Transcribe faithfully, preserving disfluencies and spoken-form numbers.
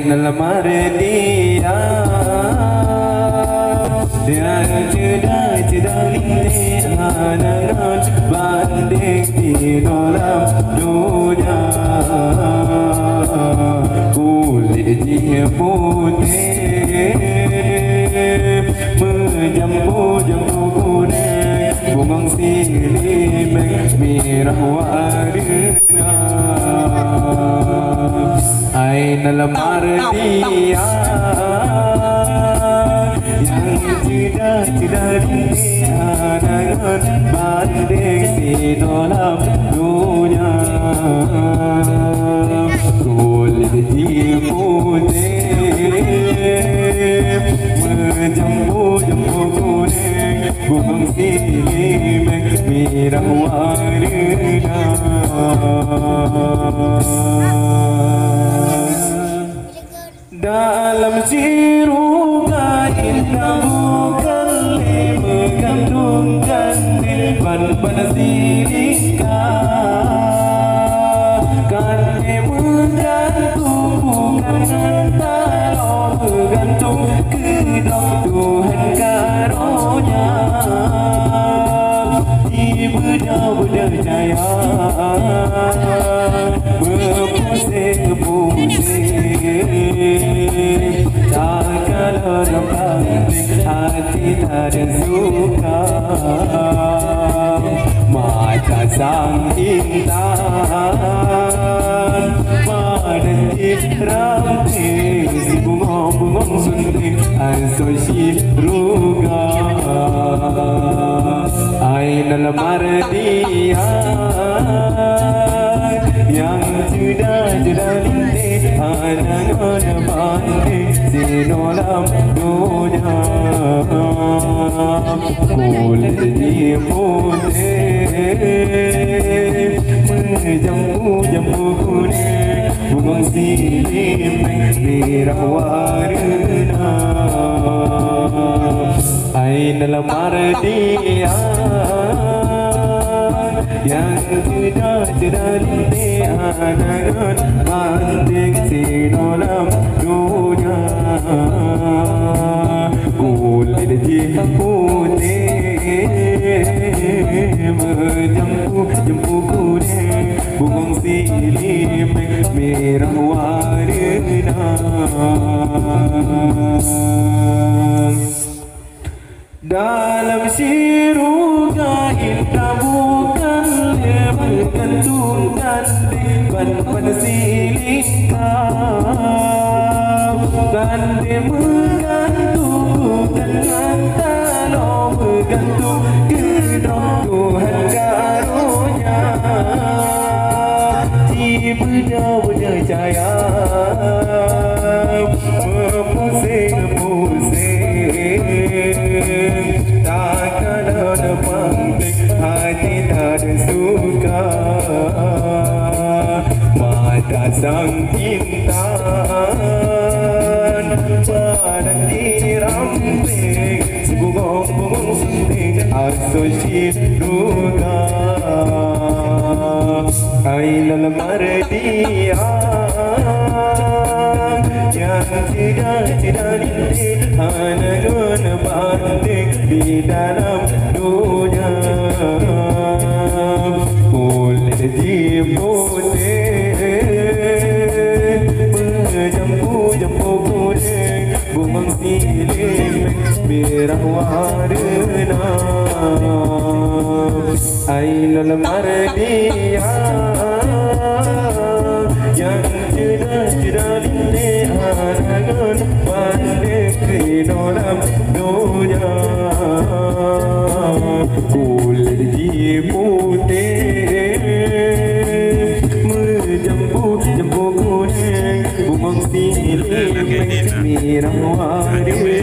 Lamar dia yang cedai-cedai linteh hana ngon banding di dalam dunia. Kulit jih putih mejambu-jambu kuning, bungong silimeng mirah warna. Aina lamar dia yang cedai-cedai linteh hana ngon banding di dalam dunia. Kulit jih putih mejambu-jambu kuning, bungong silimeng mirah warna. Dalam syuruga indah bukan lé meugantung gandéng ban-ban silingka. Gandéng meugantung bukan ngon taloe, meugantung keudroe Tuhan karonya. Di beudôh-beudôh jaya, meupusing-pusing. Takalon pangling hati tak suka. Mata sang intan, badan jih ramping, bungong-bungong sunting, asoe syuruga. Aina lamar dia yang cedai-cedai linteh hana ngon banding sinoe lam donya. Kulit jih putih meujampue-jampue kuning, bungong silimeng mirah warna. Aina lamar dia yang cedai-cedai linteh hana ngon banding sinoe lam donya. Kulit jih putih meujampue-jampue kuning, bungong silimeng mirah warna. Dalam syuruga indah bukan lé meugantung gandéng ban-ban silingka. Gandéng meugantung bukan ngon taloe, meugantung keudroe Tuhan karonya. Di beudôh-beudôh jaya, meupusing-pusing. Takalon pangling hati tak suka. Mata sang intan, badan jih ramping, bungong-bungong sunting, asoe syuruga. Aina lamar dia yang cedai-cedai linteh hana ngon banding di dalam donya. Kulit jih putih meujampue-jampue kuning, bungong silimeng mirah warna. Aina lamar dia yang cedai-cedai linteh hana ngon banding sinoe lam donya. Kulit jih putih meujampue-jampue kuning, bungong silimeng mirah warna.